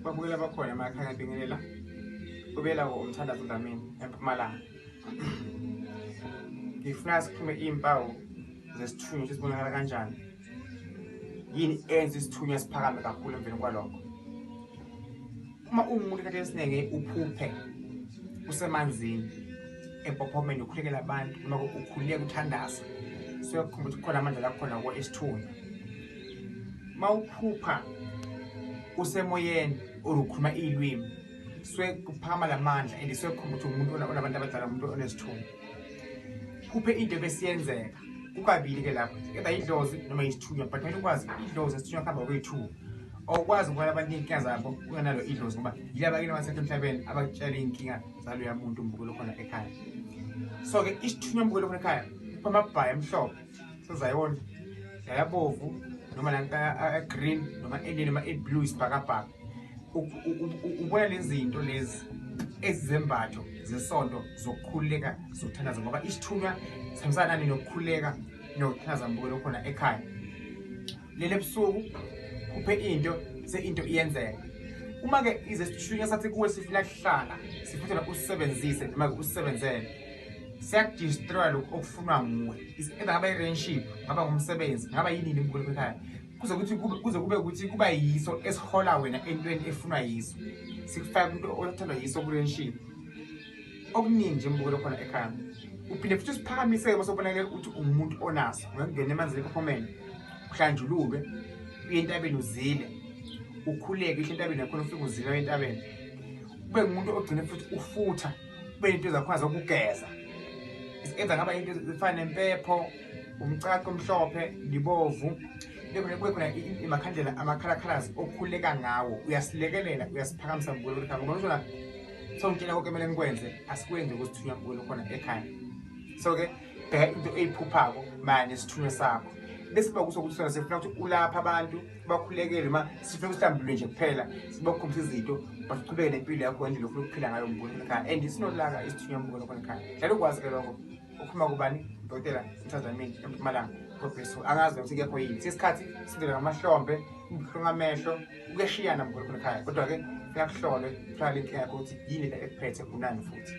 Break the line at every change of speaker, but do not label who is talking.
Babukela bakhona emakhaya ngiyabingelela. Ubela umthandazo Dlamini eMpumalanga. Ngifuna sikhulume iy'mpawu zesithunywa ukuthi sibonakala kanjani. Yini enza isithunywa siphakame kakhulu emveni kwalokho? Uma uwumuntu esikhathini esiningi uphuphe usemanzini empophomeni ukhulekela abantu noma ukhuleka uthandaza, siyakukhumbula ukuthi kukhona amandla la khona ko esithunywa. Mawuphupha usemoyeni or ukhuluma iy'lwimi, suke kuphakama la mandla and suke kukhomba ukuthi umuntu onabantu abadala, umuntu onesithunywa. Phuphe into ebesiyenzeka kukabili-ke lapho, either idlozi noma isithunywa, but kumele ukwazi idlozi nesithunywa kuhamba kweyi-two. Awukwazi ukubona abantu iy'nkinga zabo ungenalo idlozi, ngoba yilaba kini abasekho emhlabeni abakutshela iy'nkinga zaloya muntu umbukelo khona ekhaya. So-ke isithunywa mbukelo khona ekhaya kupha amabhayi amhlophe sezayona yayabovu noma green noma enye noma e-blue isibhakabhaka. Ubona lezi zinto lezi ezizembatho zesonto zokukhululeka zokuthandaza, ngoba isithunywa sihambisana nani nokukhululeka nokuthandaza mbukelo khona ekhaya. Lele ebusuku phuphe into se into iyenzeka. Uma-ke ize isithunywa sathi kuwe sifuna kuhlala sifuna usisebenzise noma-ke usisebenzele, siyakudestroya lokhu okufunwa nguwe. Either ngaba i-relationship, ngaba ngumsebenzi, ngaba yini yini mbukelo ekhaya, kuze kuthi kuze kube ukuthi kuba yiso esihola wena entweni efunwa yiso, sikufaka umuntu othandwa yiso ku-relationship. Okuningi nje mbukelo khona ekhaya. Uphinde futhi usiphakamise-ke uma sobonakele ukuthi umuntu onaso, ungangena emanzini ephophomeni uhlanjululwe, uye entabeni uzile, ukhuleke ihle entabeni yakhona, ufike uzile entabeni, ube ngumuntu ogcine futhi ufutha, kube into zakhona zokugeza enza ngaba into ezifana nempepho, umcaco omhlophe libovu, kube khona imakhandlela amakhalakhalasi okhuleka ngawo. Uyasilekelela, uyasiphakamisa mbukelo ekhaya, ngoba usona songitshela konke kumele ngikwenze, asikwenzi ukusithunywa mbukelo khona ekhaya. So-ke bheka into eyiphuphako mayelana nesithunywa sakho, bese kuba kuso ukuthi sona sifuna ukuthi ulapha abantu bakhulekele noma sifuna ukuhlambulule nje kuphela, sibakhombisa izinto, but uchubeke nempilo yakho ngendlela ofuna ukuphila ngayo mbukelo ekhaya. And sinolaka isithunywa mbukelo khona ekhaya, hlale ukwazi ke lokho. Ukhuluma kubani? Udokotela Mthandazo Dlamini eMpumalanga. God bless you. Angazi ukuthi kekho yini sesikhathi sindele ngamahlombe, ubuhlungu amehlo kuyashiyana mbukelo khona ekhaya, kodwa-ke kuyakuhlolwe kutholakale inkinga yakho ukuthi yini le ekuphethe unani futhi.